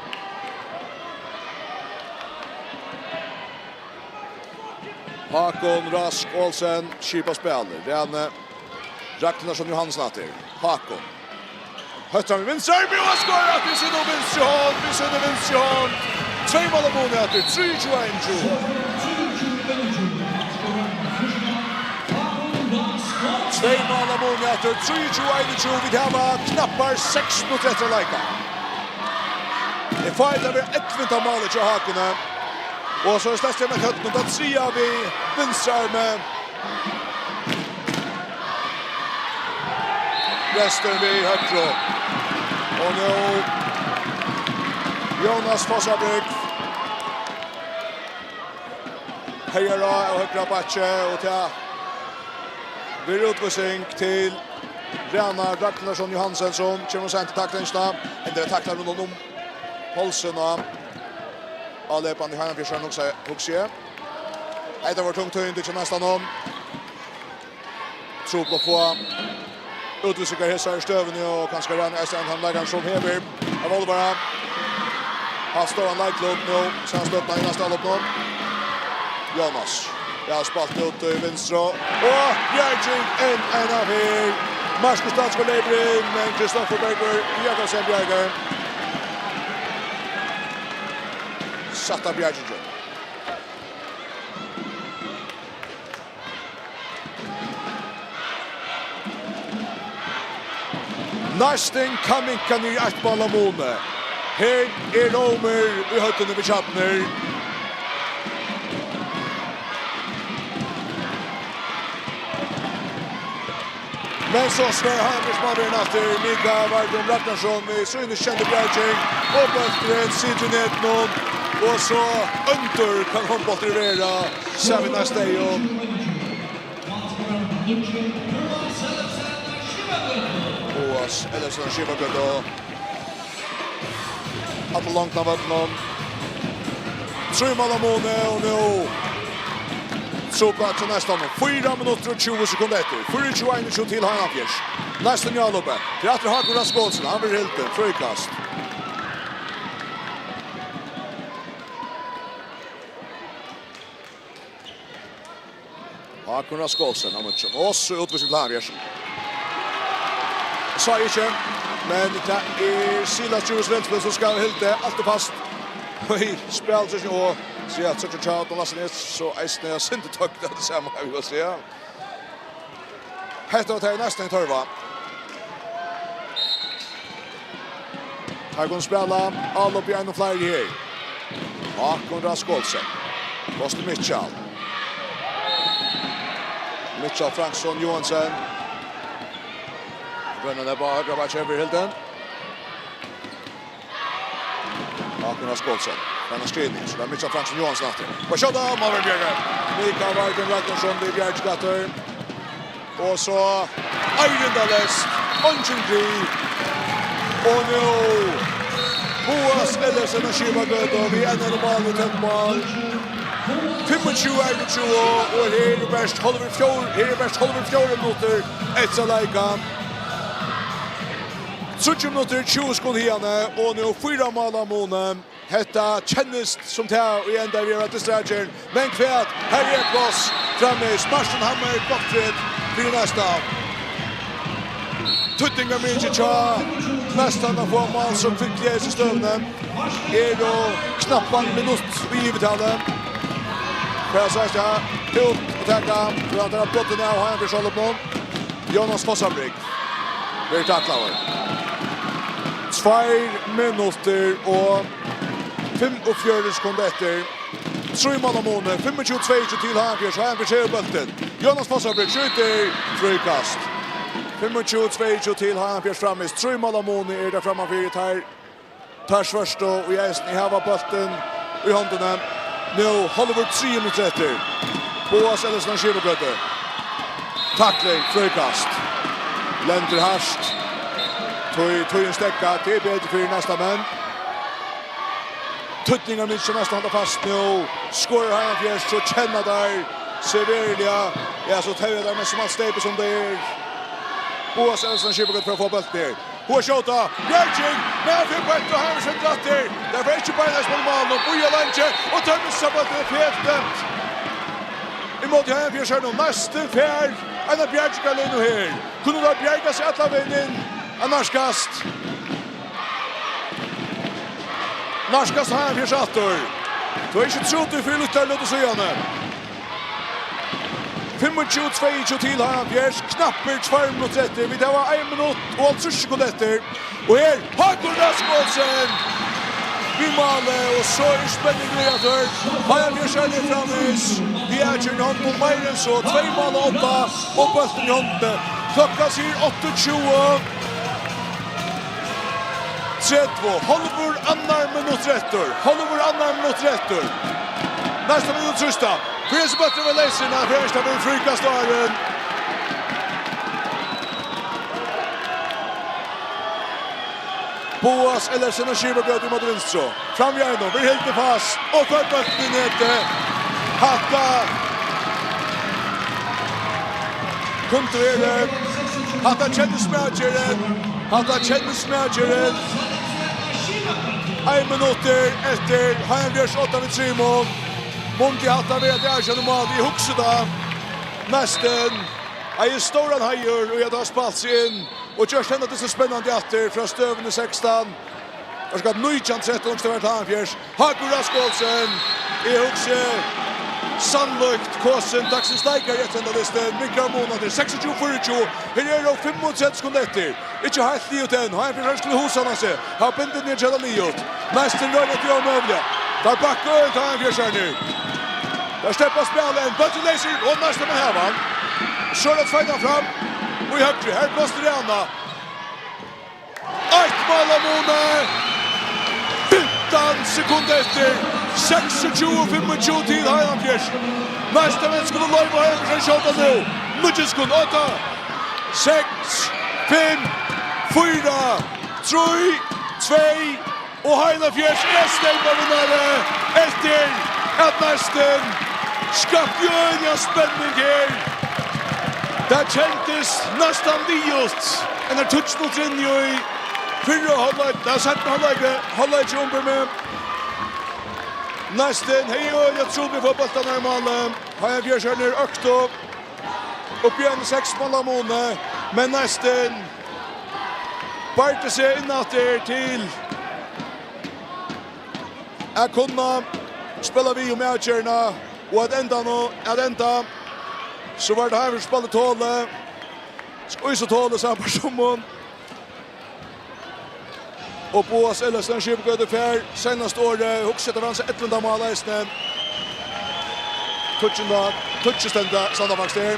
Hákun Rask Olsen skipar spælið. Rani Ragnhildarson Johansen aftur. Hákun. Høgt fram við vinstru armi og skorar aftur við sína vinstru hond, við sína vinstru hond. Tvey mál á muni aftur, trýogtjúgu einogtjúgu. Tvey mál á muni aftur, trýogtjúgu einogtjúgu. Vit hava knappar seks minuttir eftir at leika. Eg fái tað at vera eitt vinda mál hjá Hákuni. Og so er slett við høvdinum, tað triðja við vinstru armi. Restin við høgru. Og nú Jónas Fossabrygg. Heiðar á og høgra bakki, og tað verður útvísing til Rana Ragnhildarson Johansen, sum kemur seint til taklingina. Endar at takla rundan um hálsin á, á lepan í Heiðan Fjørsarnum, hugsi eg. Hetta var tungt tíðindi hjá næstan um. Trupult at fáa útvísingar hesar í støðuni, og kanska Rani Øystein, hann leikar sum hevur av álvara. Hann stóran leiklut nú, so hann støttar í næsta álop nú. Jonas. Ja, spalt út í vinstru. Og bjarging enn eina ferð. Markus Dalsgaard leypur inn, men Kristoffer Bergur Jakobsen bjargar. Sætta bjargingin. Næstan kann minka niður í eitt mál á muni. Her er Rómur í høvdinum við Tjarnir. Men so svær hann við smáverðin aftur. Mika Vardum Ragnarsson við síni kendu bjarging. Og bólturin situr í netinum. Og so óndur kann hondbóltur vera. Sær vit næsta degi. Boas Ellefsen, Skipagøta. Alla longdina av vøllinum. Trý mál á muni, og nú trupult hjá Neistan. Fýra minuttir og tjúgu sekund eftir. Fýraogtjúgu einogtjúgu til hálvfjerðs. Næstan í álopið. Tað er aftur Hákon Rask Olsen. Hann verður hildin. Fríkast. Hákon Rask Olsen, hann mundi også útvísing til Harry Jersen. Sá ikki, men tað er Silas Djurhuus Ventspil, sum skal hilda alt og fast. Oj, spæl seg og siga, tríggjar tjá, og Lasse Næs, so eisini er sindur tøkt av tað sama, eg vil siga. Hetta var tað næstan tørva. Her kunnu spæla, álop í einum fleiri her. Hákon Rask Olsen. Kosti Mitchell. Mitchell Fransson Johansen. Brennan er bara høgra bak, kjemper Hilden. Hákon Rask Olsen. Hann har skrivning, so tað er Mitchell Fransson Johansen aftur. Og skjóta, Marvin Bjørge. Mikael Weidum Ragnarsson við Bjargskattur. Og so eirindaleyst, eingin gry. Og nú Boas Ellefsen av Skipagøta við enn eina mál og tømt mál. Fimmogtjúgu einogtjúgu, og her er bert hálvur fjór-, her er bert hálvur fjórði minuttur eftir at leika. Tríggjar minuttir, tjúgu sekund hiðani, og nú fýra mál á muni. Hetta kennist sum tað, og í enda við at distraher. Men hvat? Her er pláss framvegis. Martin Hammer, gott fyri, fyri Neistan. Týdningarmikið hjá Neistan at fáa mál so kvikliga í støðuni. Er nú knappan minutt í yvirtali. Hvat sæst her? Út og taka. Tú hann tar brotin av, hann fyri sjálvum. Jonas Fossabrygg verður taklaður. Tveir minuttir og fimmogfjøruti sekund eftir. Trý mál á muni, fimmogtjúgu tveyogtjúgu til H M Fjørs, H M Fjørs hevur bóltin. Jonas Fossabrygg skjýtur, fríkast. Fimmogtjúgu tveyogtjúgu til H M Fjørs framvegis, trý mál á muni er tað frammanfyri, teir, teir svørtu, og eisini hava bóltin í hondini. Nú hálvur triði minuttur eftir. Boas Ellefsen av Skipagøtu. Takling, fríkast. Lendir hart. Tí, tíðin steðgar, tað er betri fyri Neistamenn. Týdningarmikið, Neistan halda fast nú. Skorar H M Fjørs, so kenna teir seg veruliga. Ja, so tey eru teir, men sum alt steypir sum tað er. Boas Ellefsen, Skipagøta, fer at fáa bóltin her. Hon skjóta, bjarging, men hann fer beint, og hann er sett rætt her. Tað fer ikki beinleiðis móti málinum, og bíða leingi, og teir missa bóltin, og fælt dømt. Ímóti H M Fjørs er nú næstan fær, ein av bjargingarliðunum her. Kunnu teir bjarga seg allan vegin inn, at nærkast. Nærkast H M Fjørs aftur. Tú hevði ikki trúð tí fyri lítla løtu síðani. Fimmogtjúgu tveyogtjúgu til H M Fjørs, knappir tveir minuttir eftir. Vit hava ein minutt og hálvtrýss sekund eftir. Og her, Hákon Rask Olsen við málið, og so er spenningur í aftur. H M Fjørs er framvegis. Vit eru ikki í hondum meir enn so. Tvey mál og átta, og bóltin í hondini. Klokkan sigur áttaogtjúgu tretivu, hálvur annar minuttur eftir, hálvur annar minuttur eftir. Næsta minuttur trýsta. Fyri hesi bólturin var leysur, nei, fyri hesi bólturin var fríkast áðrenn. Boas Ellefsen av Skipagøtu móti vinstru. Fram við einum, verður hildin fast og fær bóltin í netið. Hatta Kundi verið. Hatta kennist matchurin. Hatta kennist matchurin. Ein minuttur eftir. H I M Fjørs átta við trimum. Mundi hatta verið eitt erkjent mál? Eg hugsi tað. Næstan. Ein stóran heiður, og at hava spælt seg inn og gjørt henda dystin spennandi aftur frá støðuni sekstan. Tað skal nítjan trettan, og tað var H I M Fjørs. Hákun Rask Olsen, eg hugsi sannlíkt kosin dagsins leikari eftir henda dystin. Minkar munin til seksogtjúgu fýraogtjúgu. Her eru fimmogtretivu sekund eftir. Ikki heilt liðugt enn. H I M Fjørs skal husa seg. Hava bundið niður til liðugt. Næstan royna at gera møguliga. Teir bakka øll, H I M Fjørsarnir. Teir sleppa at spæla enn. Bólturin leysur, og næstan man hava hann. So er tað tveitan fram. Og í høgru, her blástur Rana. Eitt mál av muni. Fimtan sekund eftir. Seksogtjúgu fimmogtjúgu til H I M Fjørs. Næsta vend skulu loyva H I M Fjørs at skjóta nú. Níggju sekund. Átta, seks, fimm, fýra, trý, tvey, og H I M Fjørs er steypavinnari eftir at næstin skapt øgiliga spenning her. Tað kendist næstan liðugt, enn er tíggju minuttir inni í fyrra hálvleik, nei, seinna hálvleik, hálvleik, umber meg. Næstin hevði øgiliga trupult við at fáa bóltarnar í mál. H I M Fjørsarnir øktu upp í ein seks mála muni, men næstin bardi seg inn aftur til at kunna spæla við um avgerðina, og at enda nú, at enda, so var tað her, vit spældu toli, skvísa toli, sambært sum hon. Og Boas Ellefsen, Skipagøta, fær seinasta orðið, hugsi, tað var hansara ellivta mál eisini. Tíggjunda, tíggju standa, standa faktiskt her.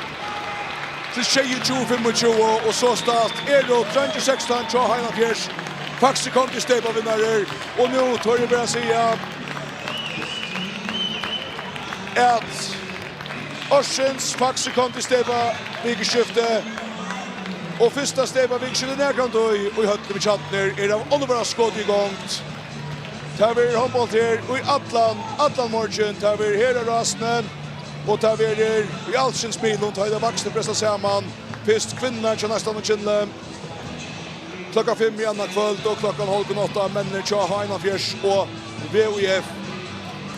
Til sjeyogtjúgu fimmogtjúgu, og so statt eru dreingir sekstan hjá H I M Fjørs faktiskt komnir til steypavinnarar. Og nú tori eg bara at siga at ársins faktiskt komnir til steypavikuskifti, og fyrsta steypavikuskifti nakrantíð í høllini við Tjarnir er av álvara skotið í gongd. Tað verður hondbólt her í allan, allan morgin. Tað verður her á Rásini, og tað verður í alskyns miðlum, tá ið tey vaksnu pressa saman. Fyrst kvinnurnar hjá Neistan og Kyndli klokkan fimm í annaðkvøld, og klokkan hálvgum átta menninir hjá H I M Fjørs og V U F.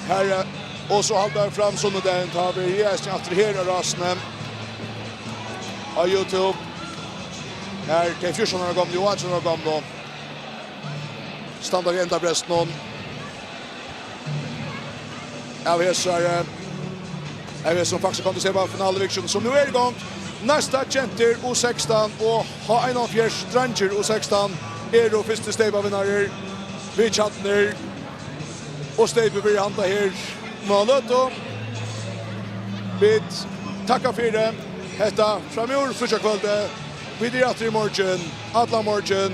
Her, eh, og so halda vit fram sunnudagin, tá verði eg eisini aftur her á Rásini á YouTube. Her tey fjúrtan ára gomlu og átjan ára gomlu standa við endabrestinum av hesari, av hesum faktiskt komnir til semifinaluvikuskiftinum, sum nú er í gongd. Neistar gentur U sekstan og H einogfýrs dreingir U sekstan eru fyrstu steypavinnarar við Tjarnir, og steypið verður handað her um eina løtu. Vit takka fyri hetta framúr fríggjakvøldið. Vit eru aftur í morgin, allan morgin.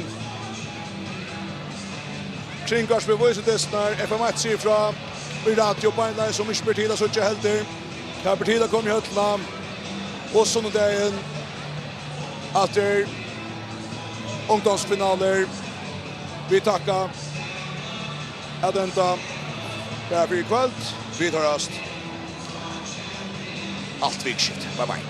Kringvarpið vísir dystirnar, F M eitt sigur frá í radio beinleiðis, sum ikki ber til at síggja heldur. Tað ber til at koma í høllina. Og sunnudagin aftur ungdómsfinalur. Vit takka at enda bara fyri í kvøld. Vit hoyrast alt vikuskifti. Bye bye.